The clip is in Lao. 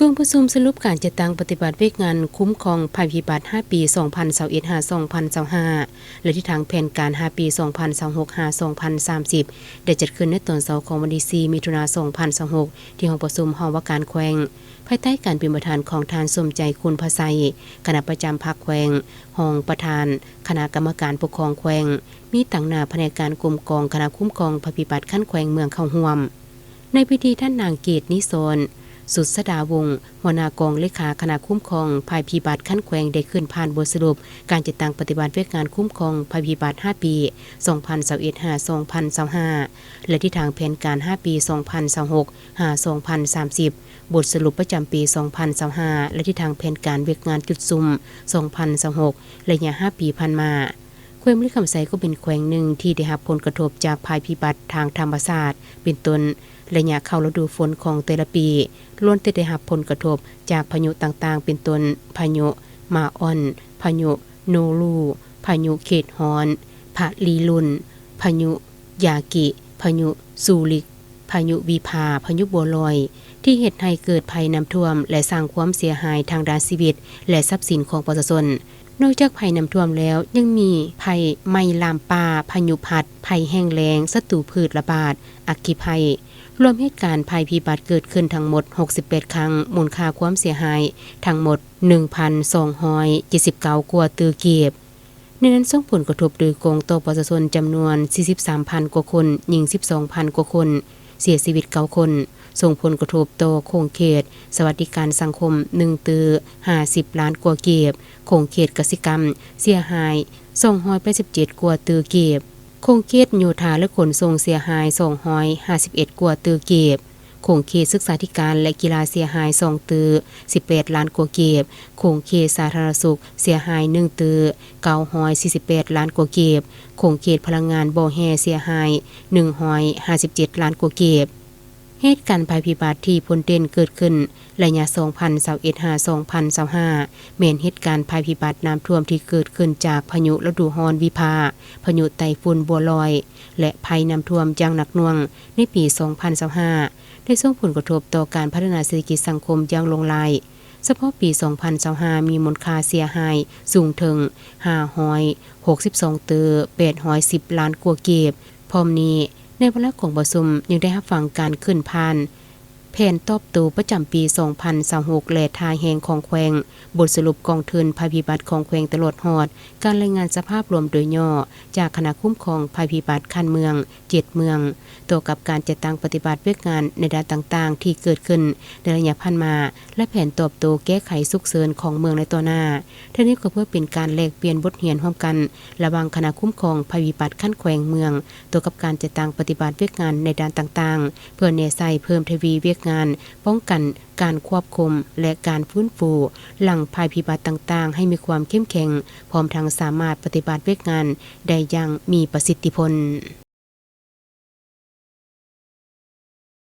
ກອງປະຊຸມສະຫຼຸບການຈັດຕັ້ງປະຕິບັດວຽກງານຄຸ້ມຄອງໄພພິບັດຫ້າປີ ສອງພັນຊາວເອັດ ຫາ ສອງພັນຊາວຫ້າ ແລະ ທິດທາງແຜນການຫ້າປີ ສອງພັນຊາວຫົກ ຫາ ສອງພັນສາມສິບ ໄດ້ຈັດຂຶ້ນໃນຕອນເຊົ້າຂອງວັນທີສີ່ ມິຖຸນາ ສອງພັນຊາວຫົກ ທີ່ຫ້ອງປະຊຸມຫ້ອງວ່າການແຂວງ ພາຍໃຕ້ການເປັນປະທານຂອງທ່ານ ສົມໃຈ ຄຸນພະໄຊ ຄະນະປະຈຳພັກແຂວງ, ຮອງປະທານຄະນະກຳມະການປົກຄອງແຂວງ, ມີຕາງໜ້າພະແນກການກົມກອງຄະນະຄຸ້ມຄອງໄພພິບັດຂັ້ນແຂວງເມືອງເຂົ້າຮ່ວມ. ໃນພິທີ ທ່ານນາງ ເກດນິສອນ ສຸດສະດາວົງ ຫົວໜ້າກອງເລຂາຄະນະຄຸ້ມຄອງໄພພິບັດຂັ້ນແຂວງ ໄດ້ຂຶ້ນຜ່ານບົດສະຫຼຸບການຈັດຕັ້ງປະຕິບັດວຽກງານຄຸ້ມຄອງໄພພິບັດຫ້າປີ ສອງພັນຊາວເອັດ ຫາ ສອງພັນຊາວຫ້າ ແລະ ທິດທາງແຜນການຫ້າປີ ສອງພັນຊາວຫົກ ຫາ ສອງພັນສາມສິບ, ບົດສະຫຼຸບປະຈຳປີ ສອງພັນຊາວຫ້າ ແລະ ທິດທາງແຜນການວຽກງານຈຸດສຸມ ສອງພັນຊາວຫົກ ໄລຍະຫ້າປີຜ່ານມາ. ແຂວງບໍລິຄຳໄຊກໍເປັນແຂວງໜຶ່ງທີ່ໄດ້ຮັບຜົນກະທົບຈາກໄພພິບັດທາງທຳມະຊາດ ເປັນຕົ້ນ ໄລຍະເຂົ້າລະດູຝົນຂອງແຕ່ລະປີ ລ້ວນແຕ່ໄດ້ຮັບຜົນກະທົບຈາກພາຍຸຕ່າງໆ ເປັນຕົ້ນ ພາຍຸມາອອນ, ພາຍຸໂນຣູ, ພາຍຸເຂດຮ້ອນ, ພະລີລຸນ, ພາຍຸຢາກິ, ພາຍຸຊູລິກ, ພາຍຸວິພາ, ພາຍຸບົວລອຍ ທີ່ເຮັດໃຫ້ເກີດໄພນ້ຳຖ້ວມ ແລະ ສ້າງຄວາມເສຍຫາຍທາງດ້ານຊີວິດ ແລະ ຊັບສິນຂອງປະຊາຊົນ. ນອກຈາກໄພນ້ຳຖ້ວມແລ້ວ ຍັງມີໄພໄໝ້ລາມປ່າ, ພາຍຸພັດ, ໄພແຫ້ງແລ້ງ, ສັດຕູພືດລະບາດ, ອັກຄີໄພ. ລວມເຫດການໄພພິບັດເກີດຂຶ້ນທັງໝົດຫົກສິບແປດຄັ້ງ, ມູນຄ່າຄວາມເສຍຫາຍທັງໝົດໜຶ່ງພັນສອງຮ້ອຍເຈັດສິບເກົ້າກວ່າຕື້ກີບ. ໃນນັ້ນສົ່ງຜົນກະທົບໂດຍກົງຕໍ່ປະຊາຊົນຈຳນວນສີ່ສິບສາມພັນກວ່າຄົນ, ຍິງສິບສອງພັນກວ່າຄົນ, ເສຍຊີວິດເກົ້າຄົນ. ສົ່ງຜົນກະທົບຕໍ່ຂົງເຂດສະຫວັດດີການສັງຄົມໜຶ່ງຕື້ຫ້າສິບລ້ານກວ່າກີບ, ຂົງເຂດກະສິກຳເສຍຫາຍສອງຮ້ອຍແປດສິບເຈັດກວ່າຕື້ກີບ, ຂົງເຂດໂຍທາ ແລະ ຂົນສົ່ງເສຍຫາຍສອງຮ້ອຍຫ້າສິບເອັດກວ່າຕື້ກີບ, ຂົງເຂດສຶກສາທິການ ແລະ ກິລາເສຍຫາຍສອງຕື້ສິບແປດລ້ານກວ່າກີບ, ຂົງເຂດສາທາລະນະສຸກເສຍຫາຍໜຶ່ງຕື້ເກົ້າຮ້ອຍສີ່ສິບແປດລ້ານກວ່າກີບ, ຂົງເຂດພະລັງງານບໍ່ແຮ່ເສຍຫາຍໜຶ່ງຮ້ອຍຫ້າສິບເຈັດລ້ານກວ່າກີບ. ເຫດການໄພພິບັດທີ່ພົ້ນເດັ່ນເກີດຂຶ້ນໄລຍະສອງພັນຊາວເອັດ ຫາ ສອງພັນຊາວຫ້າ ແມ່ນເຫດການໄພພິບັດນ້ຳຖ້ວມທີ່ເກີດຂຶ້ນຈາກພາຍຸລະດູຮ້ອນວິພາ, ພາຍຸໄຕ້ຝຸ່ນບົວລອຍ ແລະ ໄພນ້ຳຖ້ວມຢ່າງໜັກໜ່ວງໃນປີສອງພັນຊາວຫ້າ ໄດ້ສົ່ງຜົນກະທົບຕໍ່ການພັດທະນາເສດຖະກິດສັງຄົມຢ່າງຫຼວງຫຼາຍ. ສະເພາະປີສອງພັນຊາວຫ້າ ມີມູນຄ່າເສຍຫາຍສູງເຖິງຫ້າຮ້ອຍຫົກສິບສອງຕື້ແປດຮ້ອຍສິບລ້ານກວ່າກີບ. ພ້ອມນີ້, ໃນວາລະກອງປະຊຸມຍັງໄດ້ຮັບຟັງການຂຶ້ນຜ່ານແຜນຕອບໂຕ້ປະຈຳປີສອງພັນຊາວຫົກ ແລະ ທ່າແຮງຂອງແຂວງ, ບົດສະຫຼຸບກອງທຶນໄພພິບັດຂອງແຂວງ ຕະຫຼອດຮອດການລາຍງານສະພາບລວມໂດຍຫຍໍ້ຈາກຄະນະຄຸ້ມຄອງໄພພິບັດຂັ້ນເມືອງເຈັດເມືອງ ຕໍ່ກັບການຈັດຕັ້ງປະຕິບັດວຽກງານໃນດ້ານຕ່າງໆທີ່ເກີດຂຶ້ນໃນໄລຍະຜ່ານມາ ແລະ ແຜນຕອບໂຕ້ແກ້ໄຂສຸກເສີນຂອງເມືອງໃນຕໍ່ໜ້າ. ທັງນີ້ກໍເພື່ອເປັນການແລກປ່ຽນບົດຮຽນຮ່ວມກັນລະຫວ່າງຄະນະຄຸ້ມຄອງໄພພິບັດຂັ້ນແຂວງເມືອງ ຕໍ່ກັບການຈັດຕັ້ງປະຕິບັດວຽກງານໃນດ້ານຕ່າງໆ ເພື່ອແນໃສ່ເພີ່ມທະວີວຽກງານປ້ອງກັນ, ການຄວບຄຸມ ແລະ ການຟື້ນຟູຫຼັງໄພພິບັດຕ່າງໆ ໃຫ້ມີຄວາມເຂັ້ມແຂງ, ພ້ອມທັງສາມາດປະຕິບັດວຽກງານໄດ້ຢ່າງມີປະສິດທິຜົນ.